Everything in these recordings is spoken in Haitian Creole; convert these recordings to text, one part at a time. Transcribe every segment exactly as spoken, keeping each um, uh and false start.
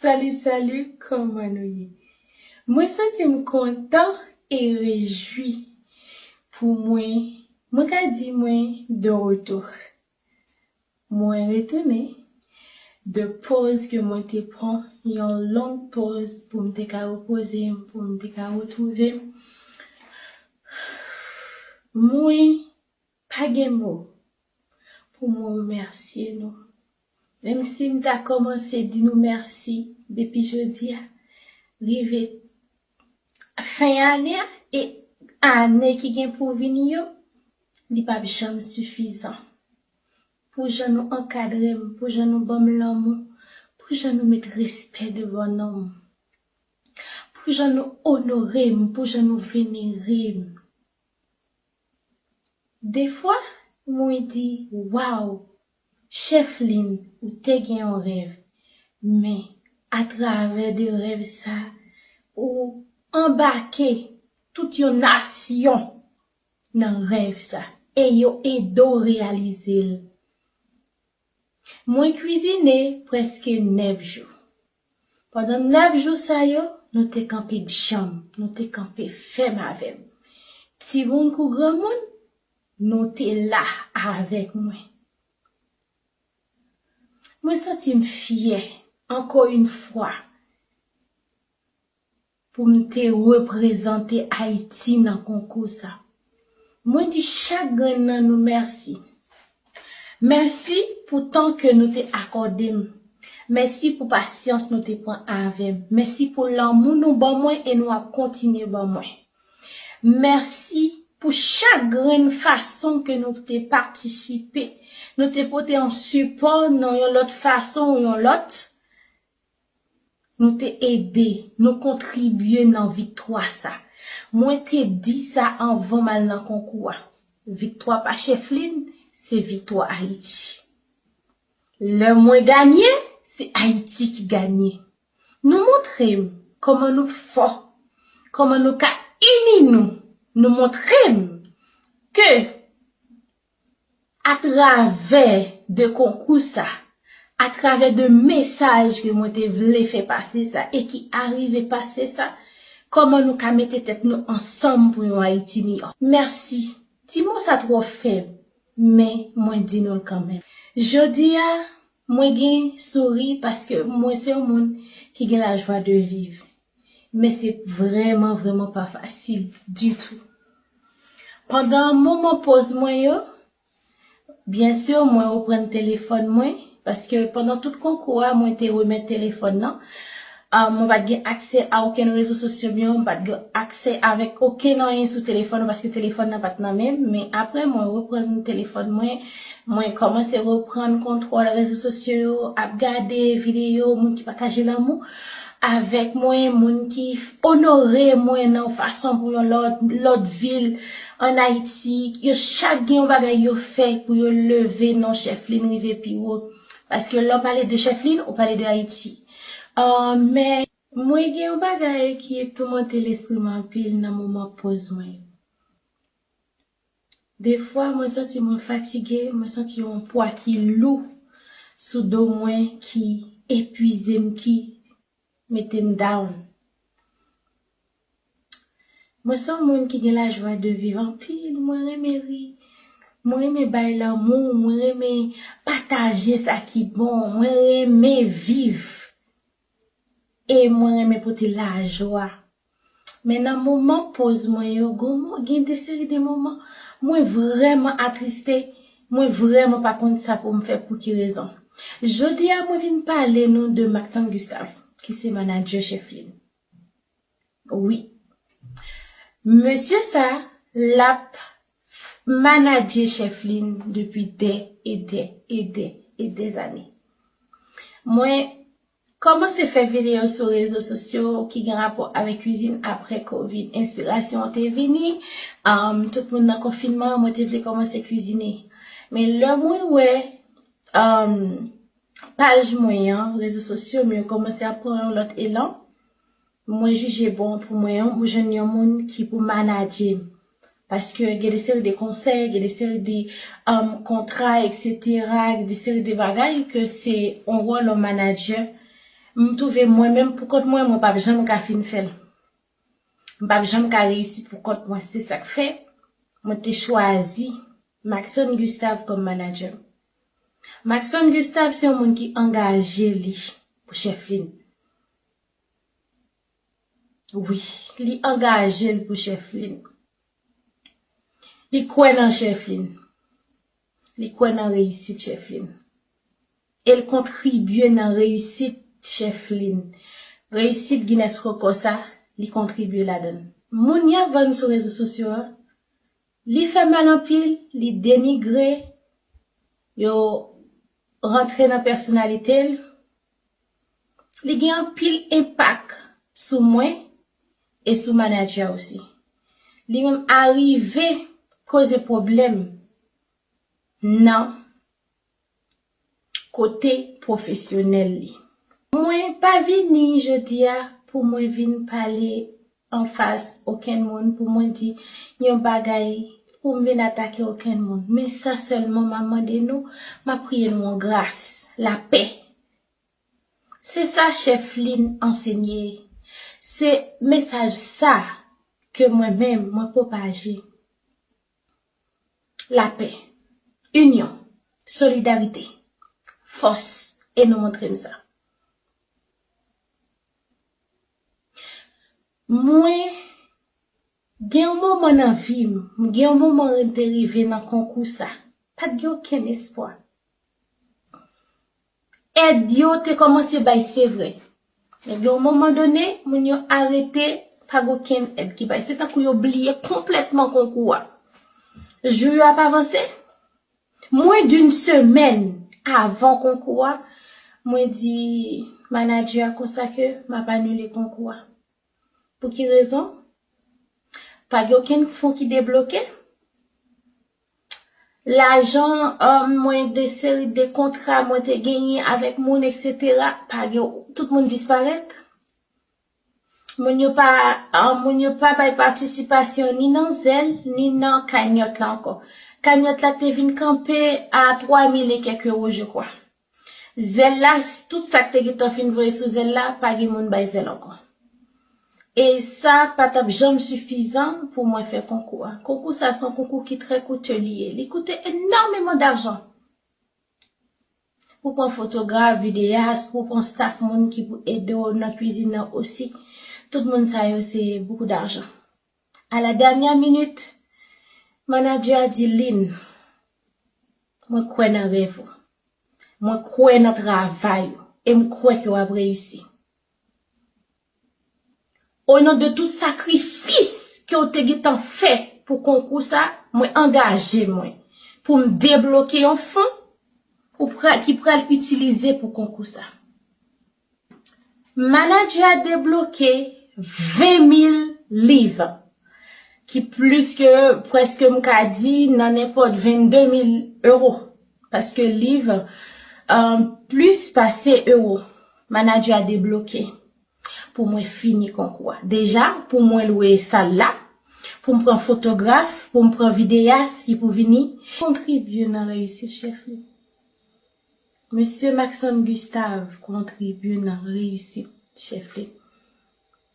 Salut, salut, kòman nou ye? Mwen santi m kontan e rejwi pou mwen, mwen ka di mwen de retour. Mwen retounen de pòz ke mwen te pran, yon long pòz pou m te ka repoze m, pou m te ka retwouve m. Mwen pa gen mo pou mwen remèsye nou. Menm si m ta kòmanse di nou mèsi depi jodi a, rive fen ane a, e ane ki gen pou vini yo, li p ap janm sifizan. Pou jan nou ankadre m, pou jan nou ban m lanmou, pou jan nou met respè devan non m, pou jan nou onore m, pou jan nou venere m. Defwa, mwen di, waw, Chèflin, ou te gen yon rèv, men atravè de rèv sa, ou anbake tout yon nasyon nan rèv sa, e yo ede w reyalize l. Mwen kwizine prèske nèf jou. Pandan nèf jou sa yo, nou te kanpe djanm, nou te kanpe fèm avè m. Timoun kou granmoun, nou te la avèk mwen. Mwen santi m fyè, ankò yon fwa, pou m te reprezante Ayiti nan konkou sa. Mwen di chak grenn nan nou mèsi. Mèsi pou tan ke nou te akòde m. Mèsi pou pasyans nou te pran avè m. Mèsi pou lanmou nou ban mwen e nou ap kontinye ban mwen. Mèsi pou chak grenn fason ke nou te patisipe. Nou te pote yon sipò nan yon lòt fason ou yon lòt. Nou te ede, nou kontribye nan viktwa sa. Mwen te di sa anvan m al nan konkou a. Viktwa pa Chèflin, se viktwa Ayiti. Lè mwen ganye, se Ayiti ki ganye. Nou montre m kòman nou fò, kòman nou ka ini nou. Nou montre m ke atravè de konkou sa, atravè de mesaj ke mwen te vle fè pase sa e ki arive pase sa, kòman nou ka mete tèt nou ansanm pou yon Ayiti miyò. Mèsi. Ti mo sa twò fèb, men mwen di nou l kanmenm. Jodi a, mwen gen souri paske mwen se yon moun ki gen lajwa de viv. Men se vrèman, vrèman pa fasil ditou. Pandan moman pòz mwen yo, byen si, mwen reprann telefòn mwen, paske pandan tout konkou a, mwen te remèt telefòn nan. Ah, mwen pa t gen aksè a okenn rezo sosyo m yo, mwen pa t gen aksè avèk okenn anyen sou telefòn nan, paske telefòn nan pa t nan men m. Men apre, mwen reprann telefòn mwen, mwen kòmanse reprann kontwòl rezo sosyo yo, ap gade videyo, moun ki pataje lanmou avèk mwen, moun ki f-, onore mwen nan yon fason pou yon lòt, lòt vil ann Ayiti. Yo chak gen yon bagay yo fè pou yo leve non Chèflin rive pi wo. Paske lè w pale de Chèflin, ou pale de Ayiti. Ah, men mwen gen yon bagay ki toumante lespri m anpil nan moman pòz mwen yo. Defwa, mwen santi mwen fatige, mwen santi yon pwa ki lou sou do mwen, ki epuize m, ki mete m down. Mwen se yon moun ki gen lajwa de viv anpil, mwen renmen ri, mwen renmen bay lanmou, mwen renmen pataje sa ki bon, mwen renmen viv. E mwen renmen pote lajwa. Men nan moman pòz mwen yo, gon mo-, gen de seri de moman, mwen vrèman atriste, mwen vrèman pa konn sa pou m fè, pou ki rezon. Jodi a, mwen vin pale nou de Maxon Gustave, ki se manadjè Chèflin. Wi. Mesye sa, l ap manadje Chèflin depi dè e dè e dè e dè zane. Mwen kòmanse fè videyo sou rezo sosyo ki gen rapò avèk kwizin apre kovid. Enspirasyon an te vini, um, tout moun nan konfinman, mwen te vle kòmanse kwizine. Men lè mwen wè, um, paj mwen an, rezo sosyo m yo kòmanse ap pran yon lòt elan, mwen jije bon pou mwen, yon, pou jwenn yon moun ki pou manadje m. Paske gen de seri de konsèy, gen de seri de, um, kontra, etsetera, gen de seri de bagay ke se yon wòl yon manadjè M twouve mwen menm pou kont mwen, mwen p ap janm ka fin fè l. M p ap janm ka reyisi pou kont mwen. Se sa k fè mwen te chwazi Maxon Gustave kòm manager m. Maxon Gustave se yon moun ki angaje li pou Chefline. Wi, li angaje l pou Chefline. Li kwè nan Chefline. Li kwè nan reyisit Chefline. E l kontribye nan reyisit Chefline. Reyisit Guinness Record sa, li kontribye ladan l. Moun y ap vann sou rezo sosyo a, li fè mal anpil, li denigre, yo rantre nan pèsonalite l. Li gen anpil enpak sou mwen e sou manager osi. Li menm arive koze pwoblèm nan kote pwofesyonèl li. Mwen pa vini jodi a pou mwen vin pale anfas okenn moun, pou mwen di yon bagay, pou m vin atake okenn moun. Men sa sèlman m ap mande nou, m ap priye nou yon gras, lapè. Se sa Chefline ansenye. Se mesaj sa ke mwen menm, mwen pwopaje. Lapè, inyon, solidarite, fòs, e nou montre m sa. Mwen gen yon moman nan vi m, m gen yon moman m te rive nan konkou sa. Pa t gen okenn espwa. Èd yo te kòmanse bay, se vre. Men gen yon moman done, moun yo arete, pa gen okenn èd ki bay. Se tankou yo bliye konplètman konkou a. Jou yo ap avanse. Mwen d'une semaine avan konkou a, mwen di manager a konsa ke m ap anile konkou a. Pou ki rezon? Pa gen okenn fon ki debloke. Lajan, euh, mwen, de seri de kontra mwen te genyen avèk moun, et cetera, pa gen, tout moun disparèt. Moun yo pa, euh, moun yo pa bay patisipasyon ni nan Zelle, ni nan Cagnotte la ankò. Cagnotte la te vin kanpe a twa mil e kèk ewo, je crois. Zelle la, tout sa k te gentan fin voye sou Zelle la, pa gen moun bay Zelle ankò. E sa pa t ap janm sifizan pou mwen fè konkou a. Konkou sa se yon konkou ki trè koute li ye. Li koute enòmeman dajan. Pou pran fotograf, videyas, pou pran staff moun ki pou ede w nan kwizin nan osi. Tout moun sa yo se beaucoup d'argent. À la dernière minute, manager a di, Lynn, mwen kwè nan rèv ou. Mwen kwè nan travay ou. E m kwè ke w ap reyisi. O non de tout sakrifis ke w te gentan fè pou konkou sa, mwen angaje mwen pou m debloke yon fon pou pra-, ki pral itilize pou konkou sa. Manager a debloke ven mil liv, ki plis ke, prèske m ka di, nan nenpòt vennde mil ewo. Paske liv, euh, plis pase ewo, manager a debloke pou mwen fini konkou a. Deja, pou mwen lwe sal la, pou m pran fotograf, pou m pran videyas ki pou vini kontribye nan reyisit Chefline. Mesye Maxon Gustave kontribye nan reyisit Chefline.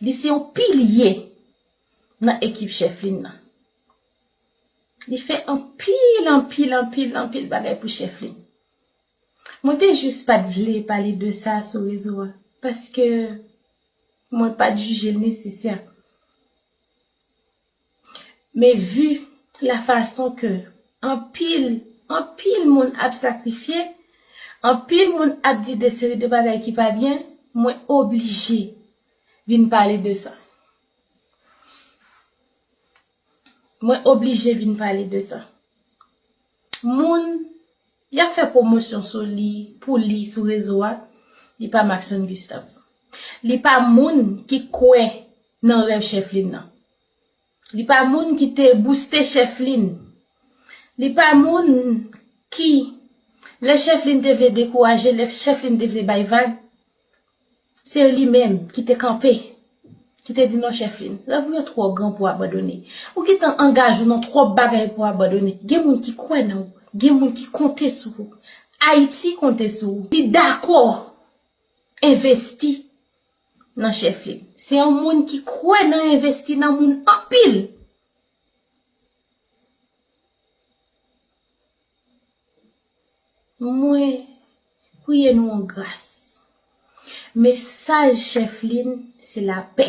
Li se yon pilye nan ekip Chefline nan. Li fè anpil, anpil, anpil, anpil bagay pou Chefline. Mwen te jis pa t vle pale de sa sou rezo a, paske mwen pa t jije l nesesè. Men vi la fason ke anpil, anpil moun ap sakrifye, anpil moun ap di de seri de bagay ki pa byen, mwen oblije vin pale de sa. Mwen oblije vin pale de sa. Moun, y ap fè pwomosyon sou li, pou li, sou rezo a, li pa Maxon Gustave. Li pa moun ki kwè nan rèv Chefline nan. Li pa moun ki te bouste Chefline. Li pa moun ki, lè Chefline te vle dekouraje, lè Chefline te vle bay vag, se li menm ki te kanpe, ki te di, "Non, Chefline, rèv ou yo twò gran pou w abandone. Ou gentan angaje w nan twòp bagay pou w abandone." Gen moun ki kwè nan ou, gen moun ki konte sou ou. Ayiti konte sou ou. Li dakò envesti nan Chèflin. Se yon moun ki kwè nan envesti nan moun anpil. Mwen priye nou an gras. Mesaj Chèflin se lapè,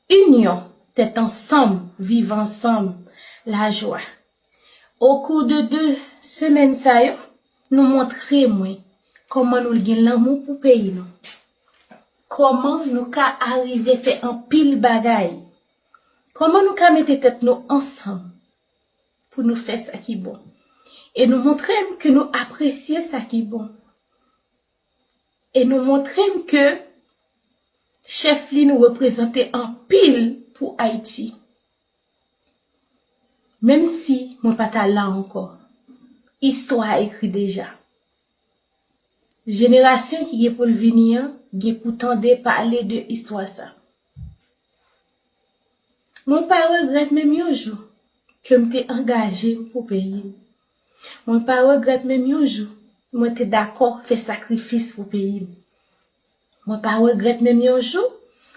inyon, tèt ansanm, viv ansanm, lajwa. Okou de de semèn sa yo, nou montre mwen kòman nou gen lanmou pou peyi nou. Kòman nou ka arive fè anpil bagay. Kòman nou ka mete tèt nou ansanm pou nou fè sa ki bon. E nou montre m ke nou apresye sa ki bon. E nou montre m ke Chèflin reprezante anpil pou Ayiti. Menm si mwen pa ta la ankò, istwa a ekri deja. Jenerasyon ki gen pou l vini an gen pou tande pale de istwa sa. Mwen pa regrèt menm yon jou ke m te angaje m pou peyi m. Mwen pa regrèt menm yon jou mwen te dakò fè sakrifis pou peyi m. Mwen pa regrèt menm yon jou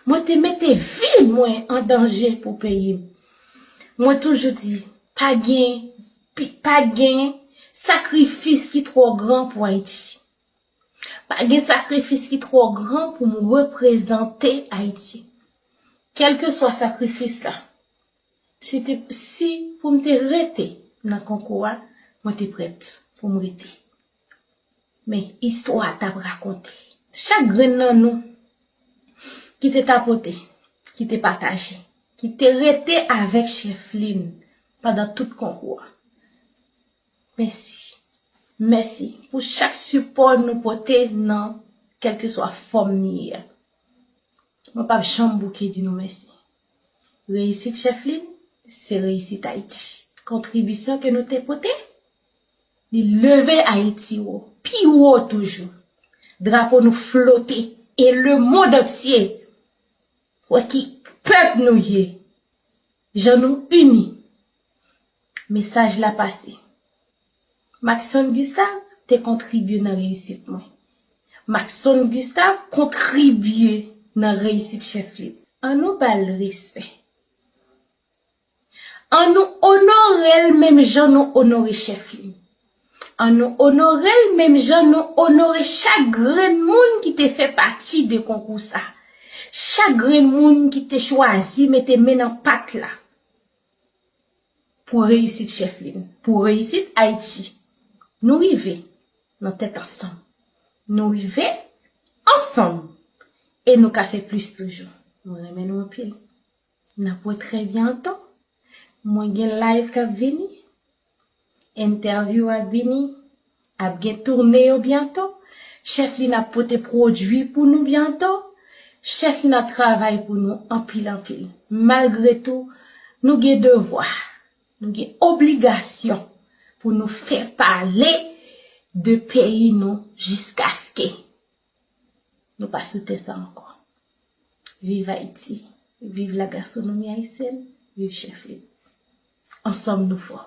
mwen te mete vi mwen an danje pou peyi m. Mwen toujou di, pa gen, pi- pa gen sakrifis ki twò gran pou Ayiti. Pa gen sakrifis ki twò gran pou m reprezante Ayiti. Kèlkeswa sakrifis la, si, te, si pou m te rete nan konkou a, mwen te prèt pou m rete. Men istwa a t ap rakonte. Chak grenn nan nou ki te tapote, ki te pataje, ki te rete avèk Chèflin pandan tout konkou a. Mèsi. Mèsi pou chak sipò nou pote nan kèlkeswa fòm ni ye a. Mwen p ap janm bouke di nou mèsi. Reyisit Chèflin, se reyisit Ayiti. Kontribisyon ke nou te pote, li leve Ayiti wo, pi wo toujou. Drapo nou flote, e lemonn antye wè ki pèp nou ye. Jan nou ini. Mesaj la pase. Maxson Gustave te kontribye nan reyisit mwen. Maxson Gustave kontribye nan reyisit Chèflin. An nou ba l respè. An nou onore l menm jan nou onore Chèflin. An nou onore l menm jan nou onore chak grenn moun ki te fè pati de konkou sa. Chak grenn moun ki te chwazi mete men nan pat la pou reyisit Chèflin, pou reyisit Ayiti. Nou rive nan tèt ansanm. Nou rive ansanm. E nou ka fè plis toujou. Mwen renmen nou anpil. N ap wè trè byento. Mwen gen live k ap vini. Entèvyou ap vini. Ap gen toune yo byento. Chèflin ap pote pwodui pou nou byento. Chèflin ap travay pou nou anpil, anpil. Malgre tou, nou gen devwa, nou gen obligasyon pou nou fè pale de peyi nou jiskaske nou pa sou tè sa ankò. Viv Ayiti, viv la gastronomi ayisyèn, viv Chèflin. Ansanm nou fò.